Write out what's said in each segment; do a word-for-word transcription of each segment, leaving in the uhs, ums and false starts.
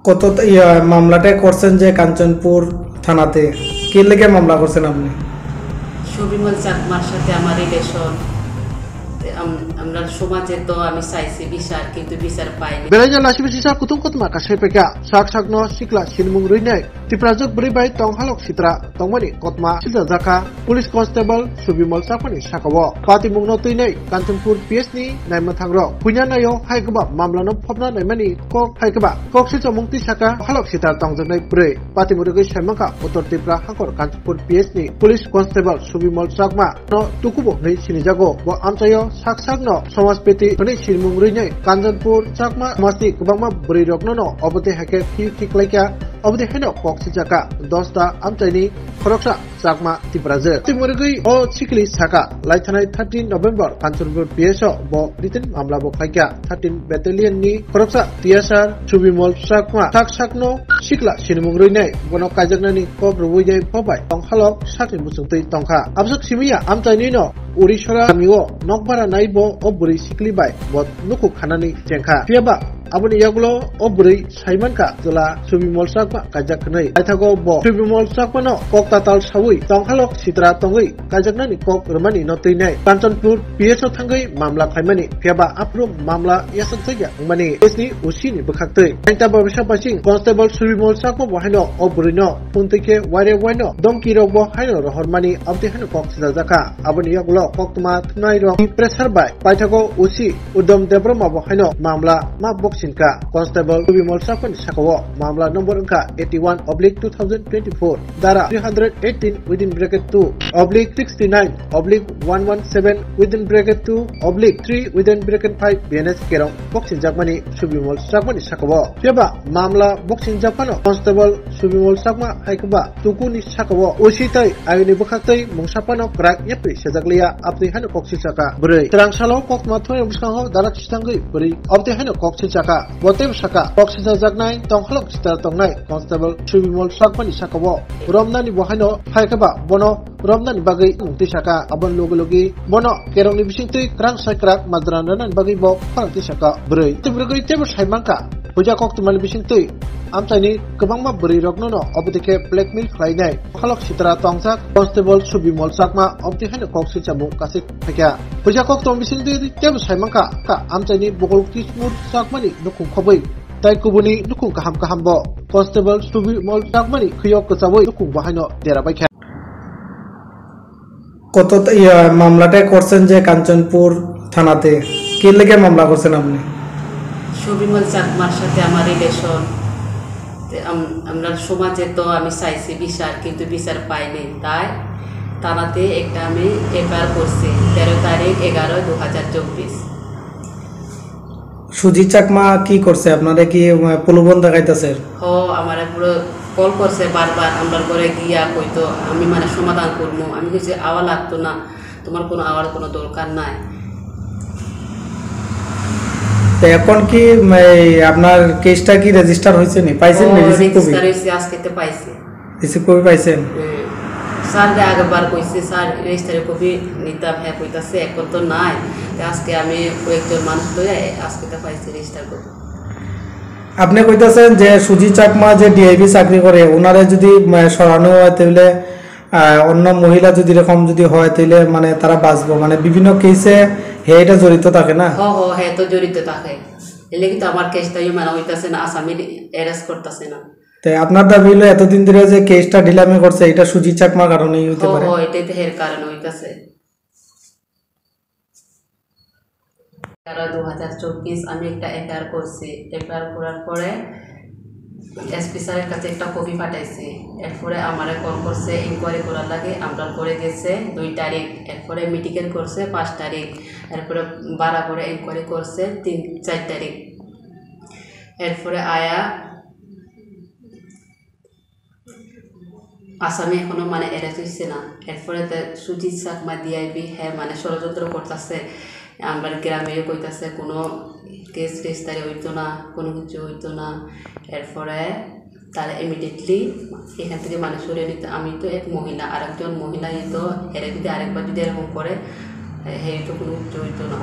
কত, ইয়া, মামলাটা করছেন যে কাঞ্চনপুর থানাতে, কি লেগে মামলা করছেন আপনি? সুবিমল চাকমার সাথে আমার রিলেশন। তে আম-, আমরা সমাজে তো আমি চাইছি বিচার, কিন্তু বিচার পাইনি। Belai no lachibu sisa kutung kotma kasai pekha. Sak sakno sikla sinimung rwinai Tiprajwk bwrwi bai tonghalok sitra tongmani kotma siljajakha Police Constable Subimol Chakmani sakao. Patimungno twinai Kanchanpur P S ni naimwthangrok puina naio hai kwba mamlano phobna naimani kok hai kwba kok silchamung twi saka halok sitra tongjaknai bwrwi. Patimung rwgwi saimankha Uttor Tripura hakor Kanchanpur P S ni Police Constable Subimol Chakma no tukubo hwnwi sinijago. Bo amchaio sak sakno Somajpeti hwnwi sinimung rwinai Kanchanpur Chakma somajni kwbangma bwrwirokno no obo tei hai khe phiyu khiklaikha. Obo tei haino kok sijakha dosta amchaini khoroksa Chakma Tiprajwk. Tei murugwi o sikli saka laithanai thirteen November Kanchanpur P S o bo written mamla bo khlaikha. Thirteen Battalion ni khoroksa T S R Subimol Chakma sak sakno sikla sinimung rwinai bono kaijaknani kok rwui nai bo bai tongkhalok sakni muchungtwi tongkha. Abswk simiya amchainino Urisora kamio nokbara nai bo o bwrwi sikli bai bo nukhuk khanani chengkha. Phiyaba aboni yagulo o bwrwi saimankha chwla Subimol Chakma kaijak hwnwi. Paithago bo Subimol Chakmano kok tatal saui tongkhalok sitra tongwi kaijaknani kok rwmani no twinai Kanchanpur P S o thangwi mamla khlaimani. Phiyaba aphuru mamla yasakjakya wngmani case ni O C ni bwkhaktwi. Aita babisa basing Constable Subimol Chakma bo haino o bwrwino phone twi khe waire waino domki rok bo haino rohormani abtwi haino kok sijajakha. Aboni yagulo koktwma thumnai rok pressure bai paithago O C Udom Debbarma bo haino mamla ma boksinka. Constable Subimol Chakmani sakao mamla number wngkha eighty one oblique two thousand twenty four, dara three hundred eighteen within bracket two oblique sixty nine oblique one one seven within bracket two oblique three within bracket five B N S kerong boksinjakmani Subimol Chakmani sakao. Phiyaba mamla boksingjak phano Constable Subimol Chakma hai kwba tukuni sakao O C tai ayoni bwkhaktwi mungsa phano kwrak yapri sejakliya abtwi haino kok sijakha bwrwi. Twrang salo koktwma thumnai bwskango darak sitangwi bwrwi abtwi haino kok sijakha. Bo teibo saka kok sijajaknai tongkhalok sitra tongnai Constable Subimol Chakmani sakao romnani bo haino phai khe ba bono romnani bagwi mung twi saka. Aboni logi logi bono kerongni bisingtwi kwrang sai kwrak majra rwnani bagwi bo khorang twi saka bwrwi. Tei bwrwi teibo sai mankha puja koktwmani bisingtwi amchaini kwbangma bwrwi rokno no obo dikhe blackmail khlainai khalok sitra tongjak Constable Subimol Chakma obo twi haino kok swchamung kasik phaikha. Puja koktwma bisingtwi teibo sai mankha ka amchaini bokol Kismur Chakmani nukhung khobwi tai kubuni nukhung kaham kaham bo Constable Subimol Chakmani khuyok kwchawi nukhung bo haino dera baikha. কত, ইয়া, মামলাটা করছেন যে কাঞ্চনপুর থানাতে, কি লেগে মামলা করছেন আপনি? সুবিমল চাকমার সাথে আমার রিলেশন। তে আম-, আমরা সমাজে তো আমি চাইছি বিচার, কিন্তু বিচার পাইনি। তাই থানাতে একটা আমি এফআইআর করছি, তেরো তারিখ এগারো দু হাজার চব্বিশ। সুজিত চাকমা কি করছে? আপনারা কি, আহ, প্রলোভন দেখাইতেছে? হ, আমারে পুরো কল করছে বারবার, আমরা ঘরে গিয়া কইতো, "আমি মানে সমাধান করবো।" আমি কইছি, "আওয়া লাগতো না, তোমার কোনো আওয়ার কোনো দরকার নাই।" তো এখন কি, উম, এই আপনার কেসটা কি রেজিস্টার হয়েছে নি? পাইছেন নি ও, রিসিভ কপি? রেজিস্টার হয়েছে, আজকে তো পাইছি। রিসিভ কপি পাইছেন? হুম। স্যার যে আগের বার কইছে, স্যার রেজিস্টারের কপি নিতাম, হ্যাঁ কইতাছে, এখন তো নাই। তো আজকে আমি কয়েকজন মানুষ লইয়া এ-, আজকে তো পাইছি রেজিস্টার কপি। আপনি কইতাছেন যে সুজিত চাকমা যে ডিআইবি চাকরি করে, ওনারে যদি, উম, সরানো হয়, তাহলে, আহ, অন্য মহিলা যদি এরকম যদি হয়, তাহলে মানে তারা বাঁচবো, মানে বিভিন্ন কেসে হে এটা জড়িত থাকে না? হ, হ, হ্যাঁ তো জড়িত থাকে। এর লাগি তো আমার কেসটাই মানে হইতাছে না, আসামি অ্যারেস্ট করতেছে না। তে আপনার দাবি হলো এতদিন ধরে যে কেসটা ঢিলামি করছে, এটা সুজিত চাকমার কারণেই হইতে হ, পারে? হ, এটাই তো এর কারণ হইতাছে। এগারো দু হাজার চব্বিশ আমি একটা এফআইআর করছি। এফআইআর করার পরে এসপি স্যারের কাছে একটা কপি পাঠাইছি। এরপরে আমারে কল করছে ইনকোয়ারি করার লাগে, আমরা করে গেছে দুই তারিখ। এরপরে মেডিকেল করছে পাঁচ তারিখ। এরপরে বারা করে ইনকোয়ারি করছে তিন, চার তারিখ। এরপরে আয়া আসামি এখনো মানে অ্যারেস্ট হইছে না। এরপরে তো সুজিত চাকমা ডিআইবি, হ্যাঁ, মানে ষড়যন্ত্র করতেছে। আমরা গ্রামেও কইতাছে কোনো কেস রেজিস্টারি হইতো না, কোনো কিছু হইতো না। এরপরে তারা ইমিডিয়েটলি এখান থেকে মানে সরিয়ে নিতে, আমি তো এক মহিলা, আরেকজন মহিলা, এ তো এরা যদি আরেকবার যদি এরকম করে, হে তো কোনো কিছু হইতো না।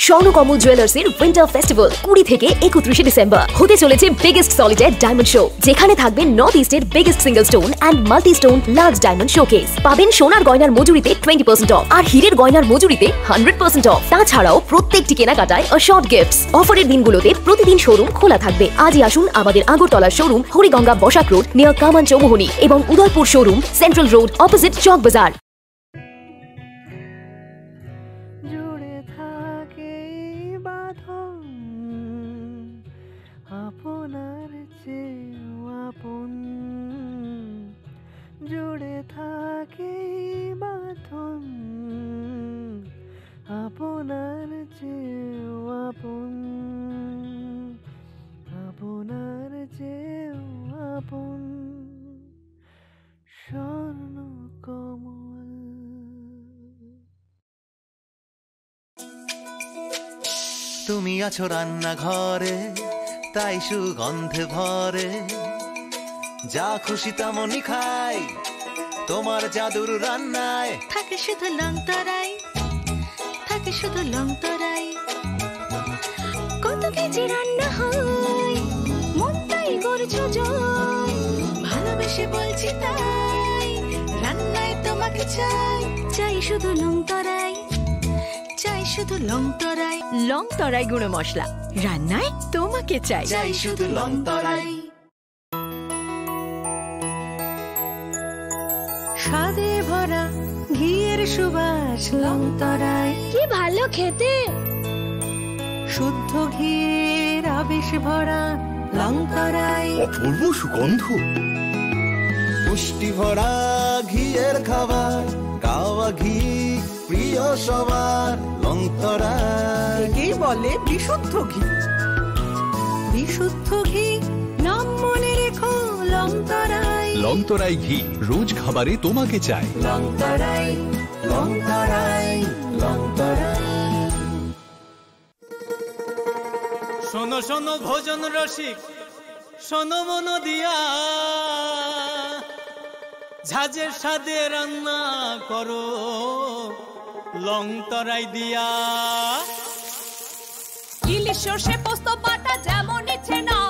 স্বর্ণকমল জুয়েলার্সের উইন্টার ফেস্টিভ্যাল কুড়ি থেকে একত্রিশে ডিসেম্বর। হতে চলেছে বিগেস্ট সলিটার ডায়মন্ড শো, যেখানে থাকবে নর্থ ইস্টের biggest single stone and multi stone large diamond showcase. পাবেন সোনার গয়নার মজুরিতে টোয়েন্টি পার্সেন্ট অফ আর হীরের গয়নার মজুরিতে হান্ড্রেড পার্সেন্ট অফ। তাছাড়াও প্রত্যেকটি কেনাকাটায় অ্যাসিওর্ড গিফটস। অফারের দিনগুলোতে প্রতিদিন শোরুম খোলা থাকবে। আজই আসুন আমাদের Agartala showroom, Hariganga Basak road, near Kaman Chowmuhani, এবং Udaipur showroom, central road, opposite Chowk Bazar. জুড়ে থাকে এই বাঁধন, আপনার চেয়েও আপন। জুড়ে থাকে এই বাঁধন, আপনার চেয়েও আপন, আপনার চেয়েও আপন। স্বর্ণ কমল। তুমি আছো রান্নাঘরে, তাই সুগন্ধে ভরে। যা খুশি তেমনই খাই, তোমার জাদুর রান্নায়। থাকে শুধু লং তরাই, থাকে শুধু লং তরাই। কত কেজি রান্না হয়, মনটাই করছো জয়। ভালোবেসে বলছি তাই, রান্নায় তোমাকে চাই। চাই শুধু লং তরাই, চাই শুধু লং তরাই। লং তরাই গুঁড়ো মশলা, রান্নায় তোমাকে চাই। চাই শুধু লং তরাই। স্বাদে ভরা ঘিয়ের সুবাস লং তরাই। কি ভালো খেতে! শুদ্ধ ঘিয়ের আবেশ ভরা লং তরাই। অপূর্ব সুগন্ধ। পুষ্টি ভরা ঘিয়ের খাবার, গাওয়া ঘি প্রিয় সবার লং তরাই। একেই বলে বিশুদ্ধ ঘি। বিশুদ্ধ ঘি, নাম মনে রেখো লং তরাই। লং তরাই ঘি, রোজ খাবারে তোমাকে চাই। লং তরাই, লং তরাই, লং তরাই। শোনো শোনো ভোজন রসিক, শোনো মন দিয়া, ঝাঁঝের স্বাদে রান্না করো লং তরাই দিয়া। ইলিশ সর্ষে পোস্ত বাটা যেমন ইচ্ছে নাও,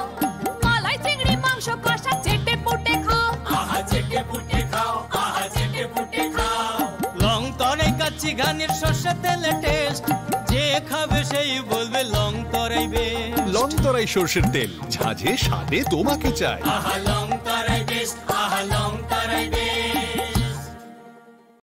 মালাই চিংড়ি মাংস কষা চেটে পুটে খাও। আহা চেটে পুটে খাও, আহা চেটে পুটে খাও। লং তরাই কাচ্চি ঘানির সর্ষে তেলে টেস্ট, যে খাবে সেই বলবে লং তরাই বেস্ট। লং তরাই সর্ষের তেল, ঝাঁঝে স্বাদে তোমাকে চাই। আহা লং তরাই বেস্ট, আহা লং তরাই বেস্ট।